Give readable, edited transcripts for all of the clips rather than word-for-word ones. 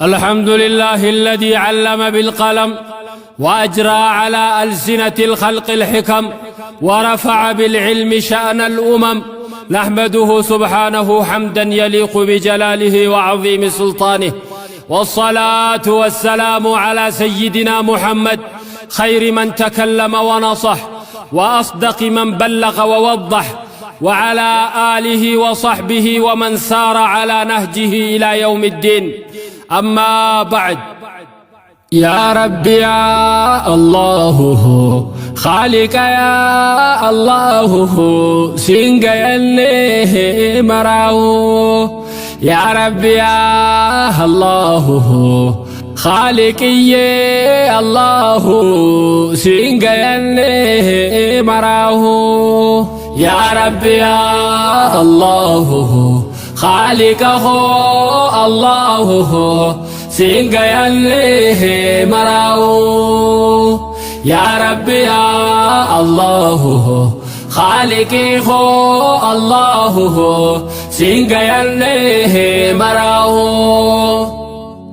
الحمد لله الذي علم بالقلم وأجرى على ألسنة الخلق الحكم ورفع بالعلم شأن الأمم. نحمده سبحانه حمدا يليق بجلاله وعظيم سلطانه، والصلاة والسلام على سيدنا محمد خير من تكلم ونصح وأصدق من بلغ ووضح، وعلى آله وصحبه ومن سار على نهجه إلى يوم الدين. أما بعد، يا رب يا الله خالق يا الله سنجيني مراو، يا رب يا الله خالقي الله سنجيني مراو، يا رب يا الله خالقه الله سنجيني مراو، يا رب يا الله خالقي هو الله سنجيني مراو.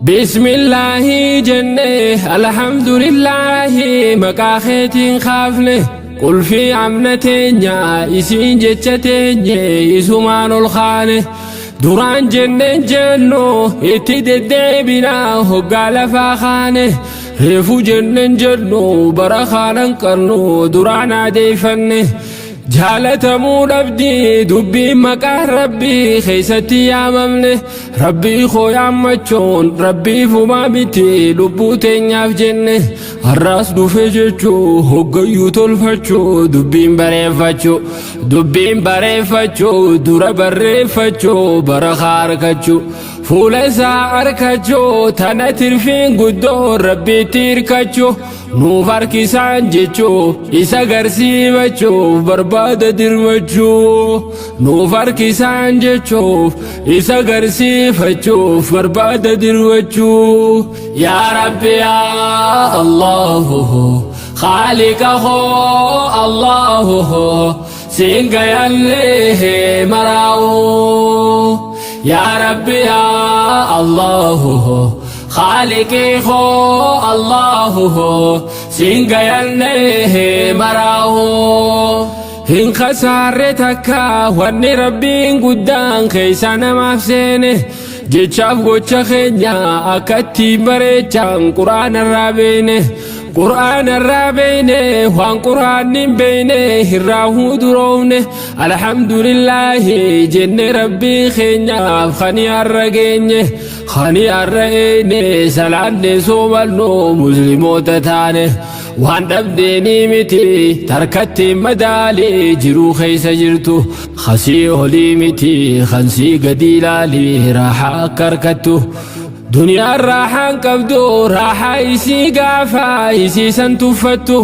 بسم الله جنة الحمد لله مقاخيتين خافنه قل في عمنتين إسين جتتين إسمان الخانه duraan jenneen jennu itti deddeebinaa hoggaa lafaa kaane, reefu jenneen jennu bara kaanan qabnu duraan adeeffanne. Jaalatamuu dhabdii dubbiin maqaan rabbii keessatti yaamamne, rabbii koo yaammachuun rabbii fumaa miti lubbuu teenyaaf jenne. Har'aas dhufe jechuu hoggayyuu tolfachuu, dubbiin bareeffachuu, dubbiin bareeffachuu, dura barreeffachuu, bara harkachuu, fuula isaa arkachuu, tana tirfiin guddoo rabbiitti hirkachuu, nuuf harkisaan jechuu, isa garsiifachuuf barbaada dirmachuu, nuuf harkisaan jechuuf isa garsiifachuuf barbaada dirmachuu. Yaa Rabbi yaa Allahu خالقه الله سنجيني مراو، يا ربي يا الله خالقي هو الله سنجيني مراو. Hin khasaarre takka wanni rabbiin guddaan keessa namaaf seene, jechaaf gocha keenya akkatti bareechaan quraana irraa beene, qur'aana irraa beeyne, waan qur'aanni hin beeyne irraa huduroofne. Alhamdulillaahi jenne rabbii keenyaaf kani har'a geenye, kani har'a eeyne, salaanne, soomannu, musliimoota taane. Waan dhabdeenii miti tarkatti madaalee jiruu keessa jirtu, khasii olii miti kansii gadi ilaalii raaxaa akka harkattu. Duniyaan raaxaan qabdu, raaxaa isii gaafa isii san tuffattu.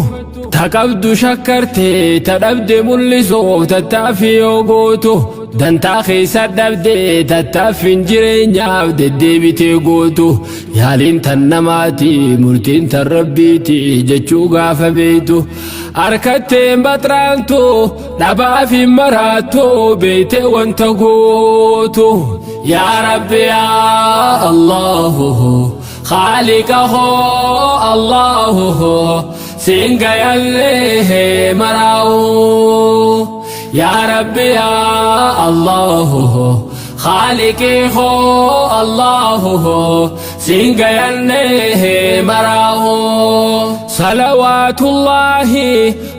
Ta qabdu shakkarte, ta dhabde mul'isuuf tattaaffii yoo gootu, dantaa keessa dhabde tattaaffiin jireenyaaf deddeebitee gootu. Yaaliin tan namaati, murtiin tan rabbiiti jechuu gaafa beeytu, harkatteen baxraantu, dhabaaf hin maraattu beeyte wanta gootu. Yaa Rabbi yaa Allahu خالقه الله سنجيني مراو، يا ربي يا الله خالقي هو الله سنجيني مراو. صلوات الله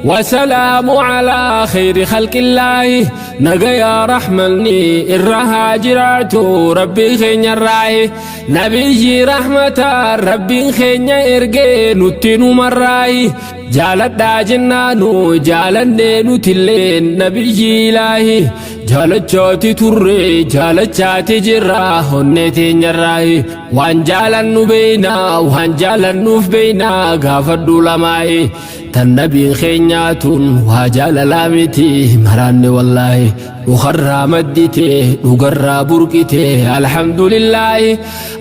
وسلام على خير خلق الله، نجا رحمني الرها جراتو ربي خين الراي، نبي رحمة ربي خين إرجي نتنو مراي. جالت جنانو جالني نتلين نبي إلهي، jaalachaati turre, jaalachaati jirra onnee teenyarraayi. Waan jaalannu beeynaa, waan jaalannuuf beeynaa gaafadhu lamaayi. Tan nabiin keenyaatun waa jaalalaa miti maraanne, wallaahi dhukarraa maddite, dhugarraa burqite. Alhamdulillaahi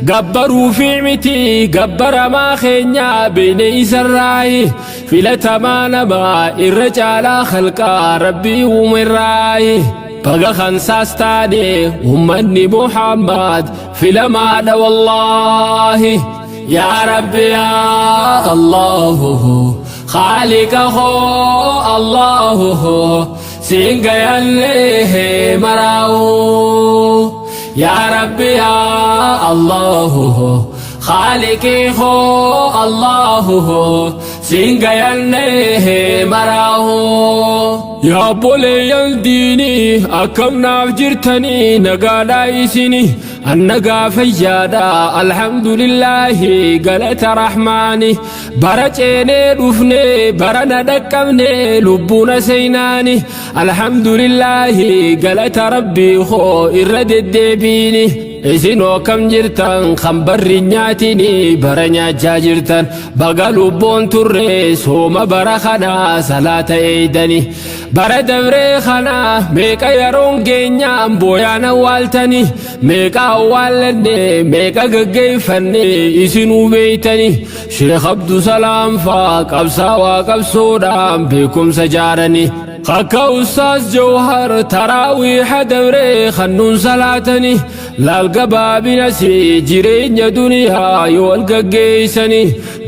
gabbaruu fi miti gabbaramaa keenyaa beeyne isarraayi, filatamaa namaa irra caalaa khalqaa rabbii uumerraayi. Baga kansaas taane ummanni Muhammad filamaadha wallaahi. Yaa Rabbi yaa Allahu Khaaliqa koo Allahu siin gayallee maraa'u. Yaa Rabbi yaa Allahu Khaaliqii koo Allahu siin gayallee maraa'u. Yaa obboleeyyan diinii akkam naaf jirtanii nagaadhaa isini annagaa fayyaadha alhamdulillaahi galata rahmaani bara ceenee dhufne bara na dhaqqabne lubbuuna seenaani alhamdulillaahi galata rabbii koo irra deddeebiini. Isinoo akkam jirtan kan barri nyaatini bara nyaachaa jirtan baga lubbuun turre sooma bara kana salaata eeydani bara dabree kana meeqa yeroon geenyaan booyaan awwaaltani meeqa awwaallanne meeqa gaggeeffanne isinuu beeytani Sheekh Abdusalaam faa qabsaawaa qabsoodhaan beekumsa jaarani akka Ustaaz Jawhar taraawiiha dabree kannuun salaatani laal gabaabinasi jireenya duniyaa yoo wal gaggeessani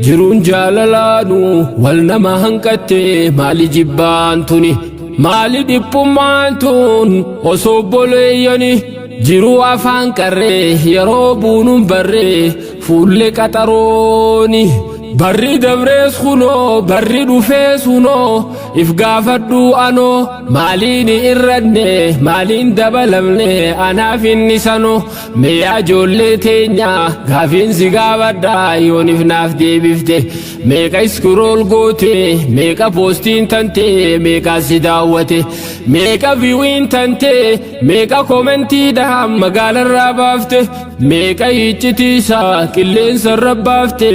jiruun jaalalaanu wal nama hanqatte maali jibbaan tuni maali dhiphummaan tun osoo obboleeyyani jiruu afaan qarree yeroo buunuun barree fuullee qaxarooni barri dabrees kunoo barri dhufees kunoo if gaafadhu anoo maaliin irranne maaliin dabalamne anaaf inni sanoo meeyaa ijoollee teenya gaafiin si gaafadha yoonif naaf deebifte meeqa scroll goote meeqa poostiin tante meeqa si daawwate meeqa viewiin tante meeqa koomentiidhaan magaalarraa baafte meeqa iccitiisaa qilleensarra baafte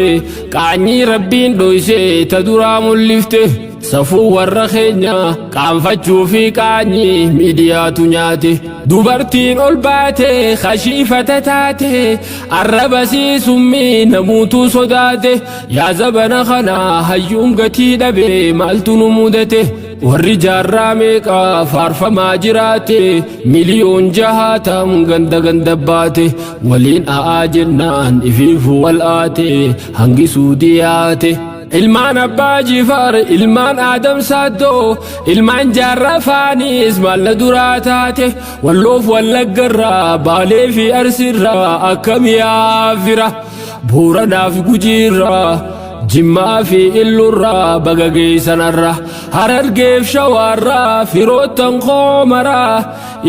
qaanyii rabbiin dhoyse ta duraa mul'ifte safuu warra keenya qaanfachuu fi qaanyii miidiyaatu nyaate dubartiin ol baate kashiifata taate arraba summii namuutu sodaate yaa zabana kana hayyuun gatii dhabe maaltu nu mudate warri jaarraa meeqa faarfamaa jiraate miliyoon jahaatam ganda ganda baate waliin a'aa jennaan ifiifu wal aate hangi suudiyaate. Ilmaan abbaa jifaar ilmaan aadam saaddoo ilmaan jaarraa faanis maalla duraa taate walloof wallaggarraa baalee fi arsiirraa akkam yaafira booranaaf gujiirraa jimmaa fi illurraa baga geessanarra harargeef shawaarraa firoottan koomaraa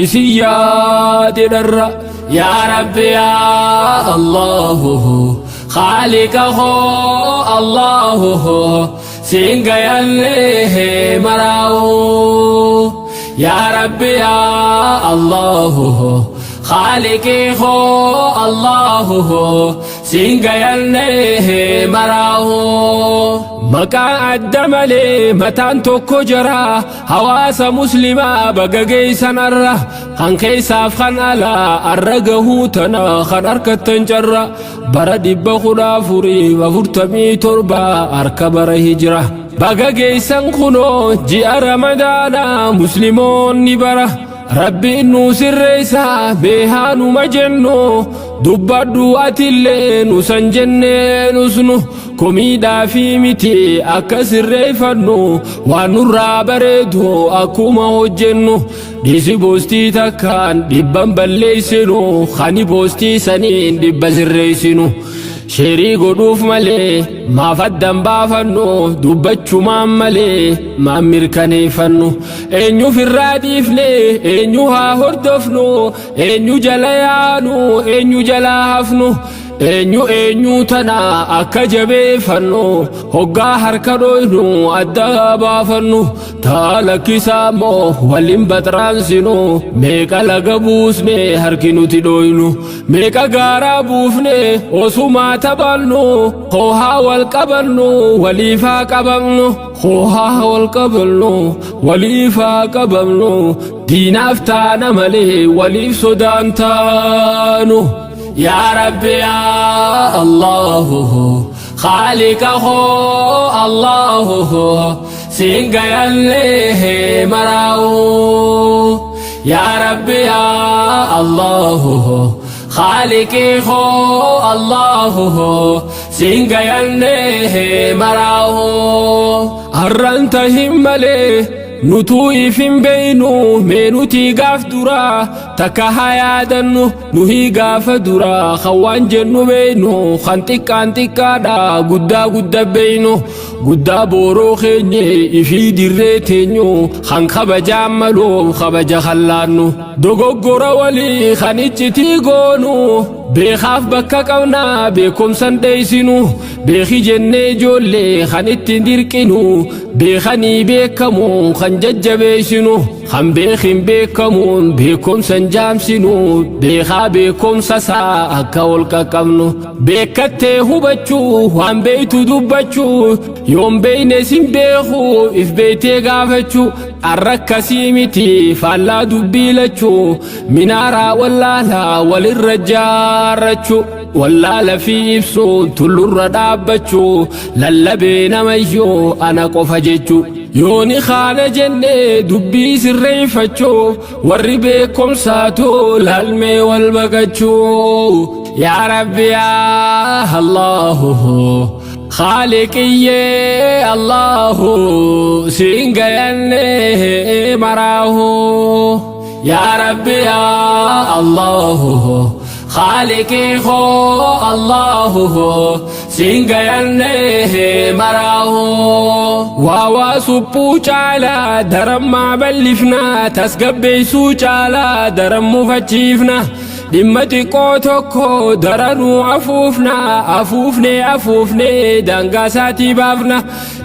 isin yaadedharra. Yaa Rabbi yaa Allahu Khaaliqa koo Allahu siin gayallee maraa'u. Yaa Rabbi yaa Allahu Khaaliqii koo Allahu siin gayallee maraa'u. Maqaa adda malee mataan tokko jara hawaasa muslimaa baga geessanarra kan keessaaf kan alaa arra gahuu tana kan harkattan carra bara 1447 harka bara hijira baga geessan kunoo ji'a ramadaanaa musliimoonni bara rabbiin nu sirreessaa beehaanuma jennu dubbadhu atillee nu san jennee nusnu komiidhaa fi miti akka sirreeffannu waan nurraa bareedu akkuma hojjennu dhiisi boostii takkaan dhibban balleessinu kani boostii saniin dhibba sirreessinu sheerii godhuuf malee maaf addan baafannu dubbachumaan malee maan mirkaneeffannu eenyuuf irraa dhiifne eenyu haa hordofnu eenyu jala yaanu eenyu jala hafnu eenyu eenyu tana akka jabeeffannu hoggaa harka dhoynu adda baafannu taa lakkisaa immoo waliin baxraansinu meeqa laga buusne harki nuti dhoynu meeqa gaaraa buufne osumaa taphannu hoohaa wal qabannu waliifaa qabamnu hoohaa wal qabannu waliifaa qabamnu diinaaf taana malee waliif sodaan taanu. Yaa Rabbi yaa Allahu Khaaliqa koo Allahu siin gayallee maraa'u. Yaa Rabbi yaa Allahu Khaaliqii koo Allahu siin gayannee maraahu. Arran tahin malee nutuu if hin beeynu, mee nutii gaaf duraa takka haa yaadannu. Nuhii gaafa duraa kan waan jennu beeynu, kan xiqqaan xiqqaadha guddaa gudda beeynu, guddaa booroo keenye ifii dirree teenyu, kan kabajaan maluuf kabaja kallaannu, dogoggora walii kan iccitii goonu, beekaaf bakka qabnaa beekumsan dheeysinu, beeki jennee ijoollee kan ittiin dirqinu, beekanii beekamu kan jajjabeessinu, kan beekin beekamuun beekumsan jaamsinu, beekaa beekumsa isaa akka ol qaqqabnu, beekattee hubachuu, waan beeytu dubbachuu, yoon beeyne sin beeku if beeytee gaafachuu. Arra akkasii miti, faallaa dubbii lachuu, minaaraa wallaalaa walirra jaarrachuu, wallaala fi ibsuu tullurra dhaabbachuu, lallabee namayyoo ana qofa jechuu. Yooni kaana jennee dubbii sirreeffachuuf, warri beekumsaatu laalmee wal baqachuu. Yaa Rabbi yaa Allahu Khaaliqiyyee Allahu siin gayannee maraahu. Yaa Rabbi yaa Allahu Khaaliqii koo Allahu siin gayannee maraahu. Waa waa suphuu caalaa darammaa bal'ifnaa, tasgabbeessuu caalaa daran mufachiifna, dhimma xiqqoo tokko daranuu afuufna, afuufnee afuufnee daangaa isaatii baafna.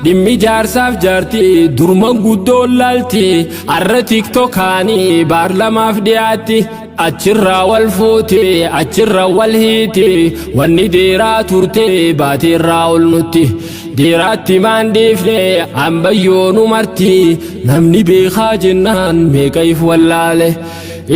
Dhimmi jaarsaaf jaartii durman guddoon laalti, arra TikTokaanii baarlamaaf dhiyaatti, achirraa wal fuute, achirra wal hiiti. Wanni deeraa turte baateerraa ol nutti deeraatti maan dhiifne ambayyoonu marti. Namni beekaa jennaan meeqa if wallaale,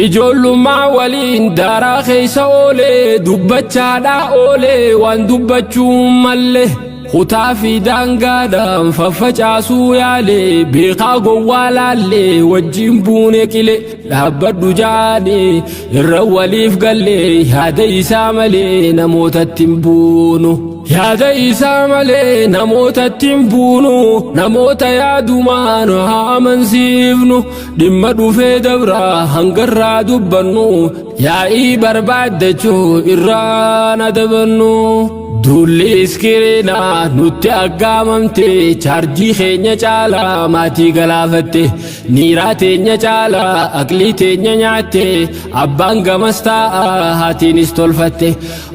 ijoollummaa waliin daaraa keessa oolee, dubbachaadhaa oolee waan dubbachuu malle, kutaa fi daangaadhaan faffacaasuu yaale, beekaa gowwaa laallee wajjin buune qile. Dhaabbadhu jaanii irra waliif gallee, yaada isaa malee namootatti hin buunu. Yaada isaa malee namootatti hin buunu, namoota yaadumaan haa amansiifnu. Dhimma dhufee dabraa hangarraa dubbannu, yaa'ii barbaaddachuu irraan adabannu. Duulli iskiriinaa nutti aggaamamte, chaarjii keenya caalaa maatii galaafatte, niiraa teenya caalaa aqlii teenya nyaatte. Abbaan gamas taa'a, haatiinis tolfatte,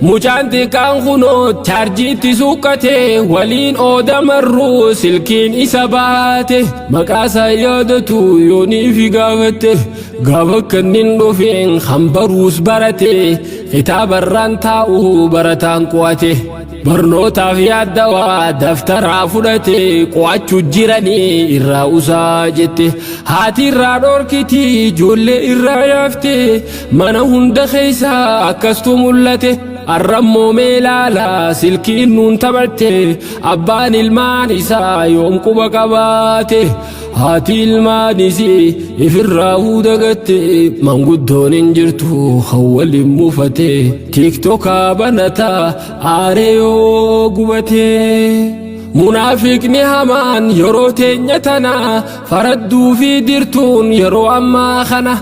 mucaan xiqqaan kunoo chaarjiitti suuqqate, waliin oodamarruu silkiin isa baate, maqaasaa yaadatu yoonii fi gaafatte. Gaafa kannin dhufeen hambaruus barate, kitaabarraan taa'u barataan qo'ate, barnootaaf yaaddawaa daftaraa fudhate, qo'achuu jiranii irraa usaa jette. Haati irraa dhorkiti, ijoollee irraa yaafte, mana hunda keessaa akkastu mul'ate. Arrammoo meelaala silkiin nuun taphatte, abbaan ilmaan isaa yoom quba qabaate? Haati ilmaanis ifirraa dagatte, manguddoon hin jirtu waliin muufate, TikTokaa banataa aaree yoo gubate. Munaafiqni hamaan yeroo teenya tana faradduu fi dirtuun yeroo ammaa kana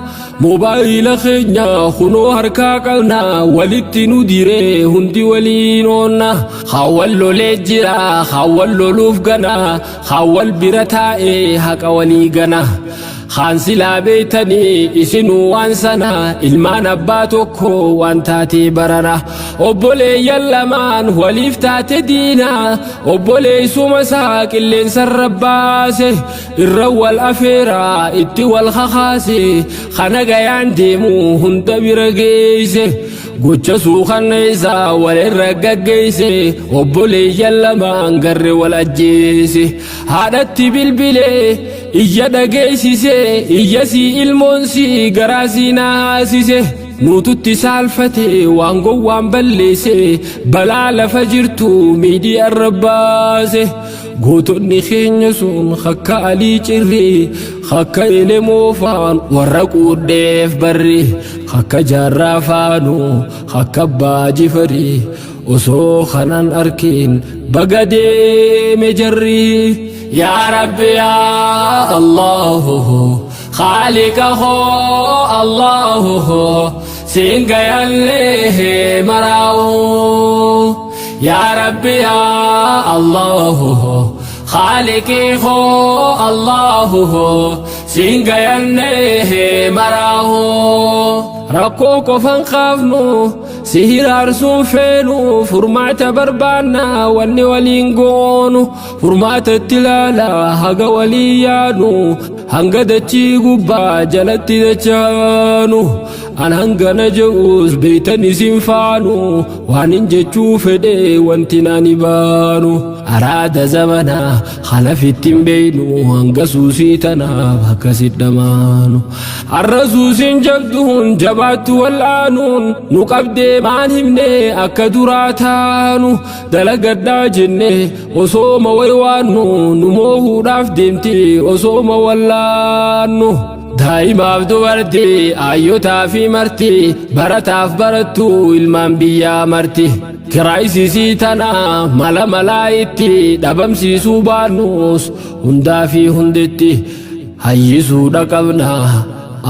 moobaayila keenya kunoo harkaa qabna, walitti nu diree hundi waliin oonna. Hawwan lolee jira, hawwan loluuf gana, hawwan bira taa'ee haqa walii gana. Haan silaa beeytanii isinuu waan sana, ilmaan abbaa tokko waan taatee barana, obboleeyyan lamaan waliif taate diina, obboleessuma isaa qilleensarra baase, irra wal afeeraa itti wal kakaase, kana gayaan deemu hunda bira geeyse, gocha suukanneessaa walirra gaggeeyse, obboleeyyan lamaan garre wal ajjeese. Haadhatti bilbilee iyya dhageessise, iyya sii ilmoon sii garaa sii naasise. Nuututti saalfate waan gowwaan balleesse, balaa lafa jirtu miidiyaa baase. Gootonni keenya sun akka Alii Cirrii, akka Elemoo faan warra quudheef barri, akka Jaarraa faanu, akka Abbaa Jifarii, osoo kanan arkin baga deeme jarri. Yaa Rabbi, yaa Allahu, Khaliqa hoo Allahu, siin gayallee maraa'u. Yaa Rabbi, yaa Allahu, Khaliqii hoo Allahu, siin gayallee maraa'u. Rakkoo qofan qaafnu, si hiraarsuun feenu, furmaata barbaanna. Wanni waliin goonu furmaata itti ilaala, haga walii yaadu, hanga dachii gubbaa jalatti dachaanu. An hangana je'us beeytan isin faanu, waan hin jechuu fedhe wanti nani baanu. Araada zamanaa kanafittiin beeynu, hanga suusii tanaaf akkasit dhamaanu. Har'a suusiin jabduun jabaattu wal'aanuun nu qabdee, maan himne akka duraa taanu. Dalagadhaa jenne osooma waywaannu, nu moohuudhaaf deemti osooma wallaannu. Daa'imaaf dubartii, ayyotaa fi marti, barataaf barattu, ilmaan biyyaa marti. Kiraayisisii tana mala malaa itti dhabamsiisuu baannus, hundaa fi hundetti hayyisuudha qabna.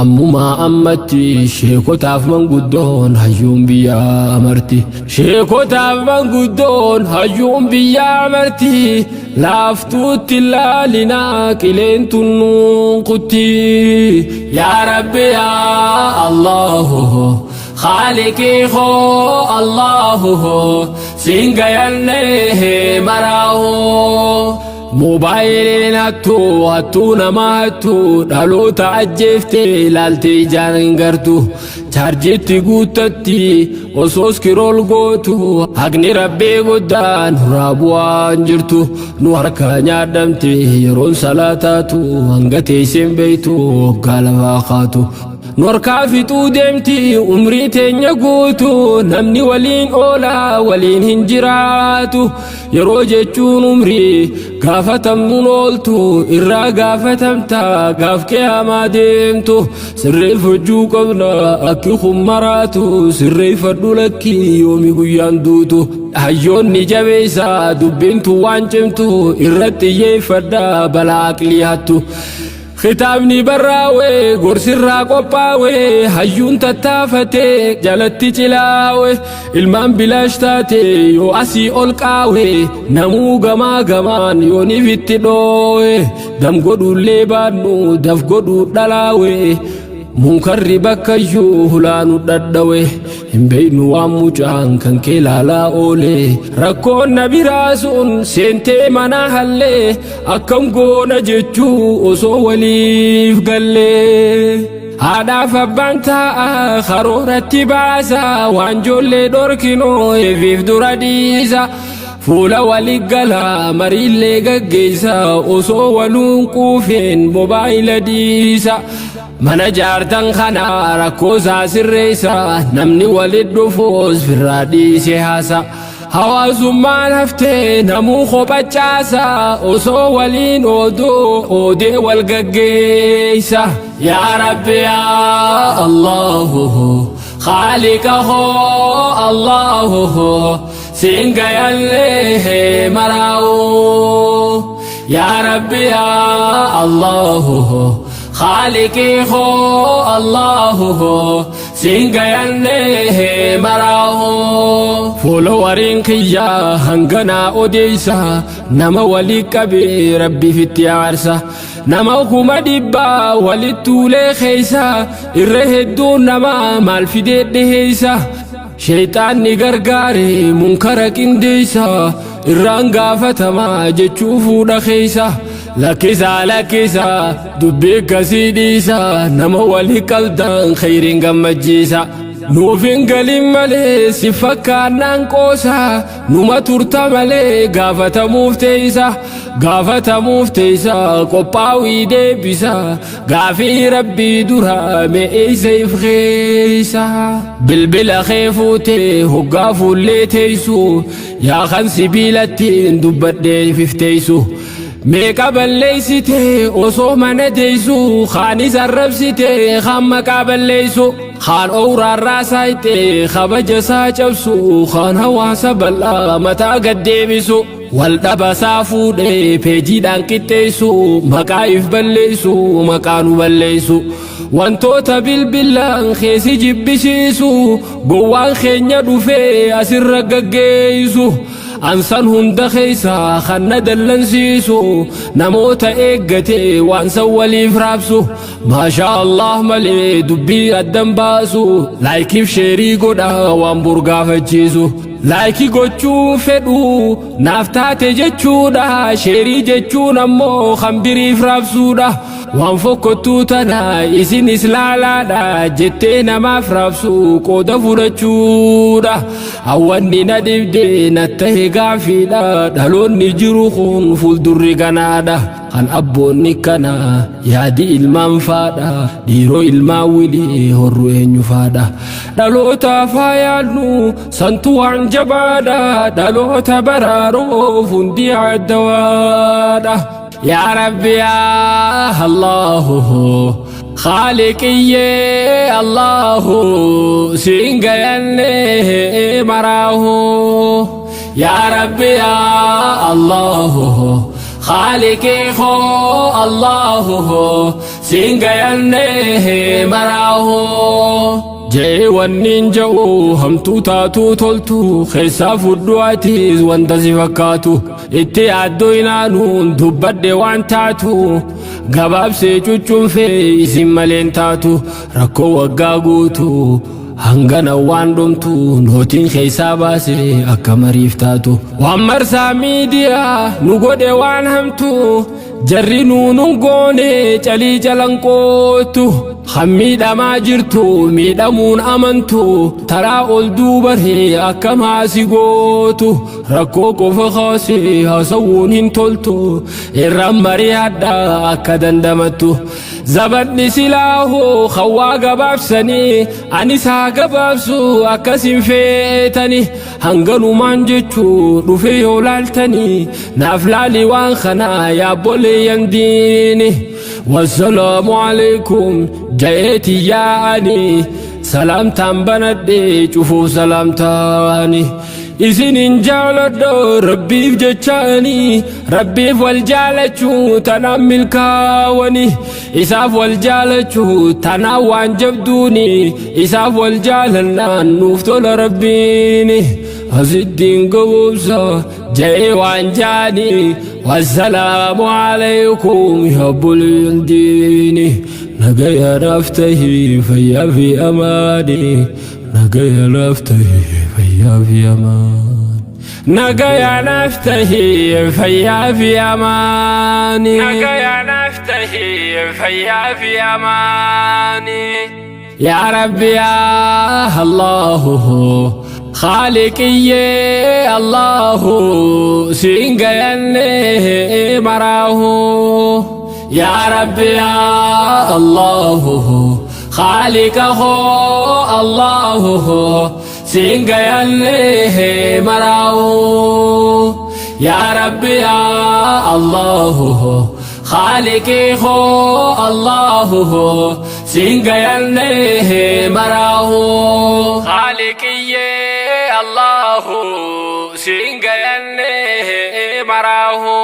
Ammumaa ammatti sheekotaaf manguddoon hayyuun biyyaa marti. Sheekotaaf manguddoon hayyuun biyyaa marti. Laaftuutti laalinaa, qileen tunnuun kutti. Yaa Rabbi, yaa Allahu, Khaliqii hoo Allahu, siin gayallee maraahu. Moobaayiliin hattuu, hattuu nama hattuu, dhaloota ajjeeftee ilaaltee ijaan hin gartu. Chaarjiitti guuttatti osoo scroll gootu, haqni Rabbii guddaan nurraa bu'aan jirtu. Nu harka nyaadhamte yeroon salaataatu, hanga teesseen beeytu waggaa lafaa kaatu. Nu harkaa fixuu deemti umrii teenya guutu, namni waliin oolaa waliin hin jiraatu. Yeroo jechuun umrii gaafatamnuun ooltu, irraa gaafatamta gaaf qiyaamaa deemtu. Sirreeffachuu qabna, akki kun maraatu, sirreeffadhu lakkii yoomi guyyaan duutu. Hayyoonni jabeessa, dubbintu waan cimtu, irratti xiyyeeffadha balaa aqlii hattu. Kitaabni barraawee gorsirraa qophaawee, hayyuun tattaafatee jalatti cilaawe, ilmaan bilaash taate yoo asii ol qaawe, namuu gamaa gamaan yooniif itti dhoowe, dam godhuullee baannu daf godhuu dhalaawe. Munkarri bakkayyuu hulaanu dhadhawe, hin beeynu waan mucaan kan kee laalaa oole. Rakkoon na biraa sun seentee mana hallee, akkam goona jechuu osoo waliif gallee. Haadhaaf abbaan taa'a karooratti baasa, waan ijoollee dhorkinoo eefiif dura dhiisa. Fuula walii gala mariillee gaggeessa, osoo waluun quufeen mobaayila dhiisa. Mana jaartan kana rakkoo isaa sirreessa, namni walit dhufuus firraa dhiise haasa. Hawaasummaan haftee namuu kophachaasa, osoo waliin ooduu oodee wal gaggeessa. Yaa Rabbi, yaa Allahu, Khaliqa hoo Allahu, siin gayallee maraa'u. Yaa Rabbi, yaa Allahu, Khaliqii hoo Allahu, siin gayallee maraa'u. Followeriin kiyyaa hanganaa odeessa, nama walii qabee Rabbiif itti aarsa. Nama 100,000 walitti tuulee keessa, irra hedduun nama maal fidee dhiheessa. Sheeyxaanni gargaare munkara qindeessa, irraan gaafatamaa jechuu fuudha keessa. Lakkisaa, lakkisaa, dubbii akkasii dhiisa, nama walii qabdan khayriin gammachiisa. Nuuf hin galin malee si fakkaannaan qoosa, numa turta malee gaafatamuuf teessa, gaafatamuuf teessa, qophaa'ii deebisa gaafii rabbii dura me'eessa if keessa. Bilbila kee fuutee hoggaa fuullee teessu, yaa kan sibiilattiin dubbadhee ifteessu. Meeqa balleessite osoo mana teessu, kaanis arrabsite, kaan maqaa balleessu, kaan owraarraa saayite kabaja isaa cabsu, kaan hawaasa bal'aa mataa gad deebisu, wal dhabasaa fuudhee peejiidhaan qixxeessu, maqaa if balleessu, maqaa nu balleessu. Wantoota bilbilaan keessi jibbisiisu gowwaan keenya dhufee asirra gaggeessu. Ansan hunda keessa kan na dallansiisu namoota eeggate waan san waliif raabsu, maashaa Allah malee dubbii addan baasu, like iif share godha waan burgaafachiisu. Like gochuu fedhu naaf taate jechuudha, share jechuun ammoo kan biriif raabsuudha. Waan fokkottuu tana isinis laalaadha jettee namaaf raabsu qooda fudhachuudha. Hawwanni na dhibde na tahe gaafiidha, dhaloonni jiru kun fuuldurri ganaadha. Kan abboonni kana yaadi ilmaan faadha, dhiiroo ilmaan wilii horru eenyu faadha. Dhaloota faayaannu santu waan jabaadha, dhaloota baraaroof hundi addawaadha. Yaa Rabbi yaa Allahu Khaaliqiyyee Allahu siin gayanne maraahu. Yaa Rabbi yaa Allahu Khaaliqii koo Allahu siin gayanne maraahu. Jee wanniin ja'u hamtuu taatuu toltu keessaa fudhu atiis wanta si fakkaatu itti yaaddoo inaanuun dubbadhe waan taatu gabaabsee cuccunfee isin maleen taatu rakkoo waggaa guutu hangana waan dhumtu nootiin keessaa baase akka mariif taatu. Waan marsaa miidiyaa nu godhe waan hamtu jarri nuunun goone calii calanqootu. Kan miidhamaa jirtu miidhamuun amantu, taraa ol duubaree akka maasi gootu, rakkoo qofa kaasee haasawuun hin toltu, irraan mari'adha akka dandamattu. Zabanni silaahoo hawaa gabaabsanii anis haa gabaabsu akkasin feetani, hanganumaan jechuu dhufe yoo laaltanii naaf laali waan kanaa yaabboleeyyan diini. Wassalaamu alaikum jayeeti yaa'ani, salaamtaan banadhe cufuuf salaamtaani. Isinin jaaladha rabbiif jechaani, rabbiif wal jaalachuu tanaan milkaawani, isaaf wal jaalachuu tanaan waan jabduuni, isaaf wal jaalannaan nuuf tola rabbiini. Asittiin gowwoomsa ja'ee waan jaani. Wassalaamu alaikum yaabboleen diini, nagaya naaf tahii fayyaa fi amaani, nagaya naaf tahii fayyaa fi amaani, nagaya naaf tahii fayyaa fi amaani, nagaya naaf tahii fayyaa fi amaani. Yaa Rabbi yaa Allahu Khaaliqiyyee Allahu siin gayanne maraahu. Yaa Rabbi yaa Allahu Khaaliqa koo Allahu siin gayanne maraahu. Yaa Rabbi yaa Allahu Khaaliqii koo Allahu siin gayanne maraahu. Khaaliqiyyee Allahu siin gayanne maraahu.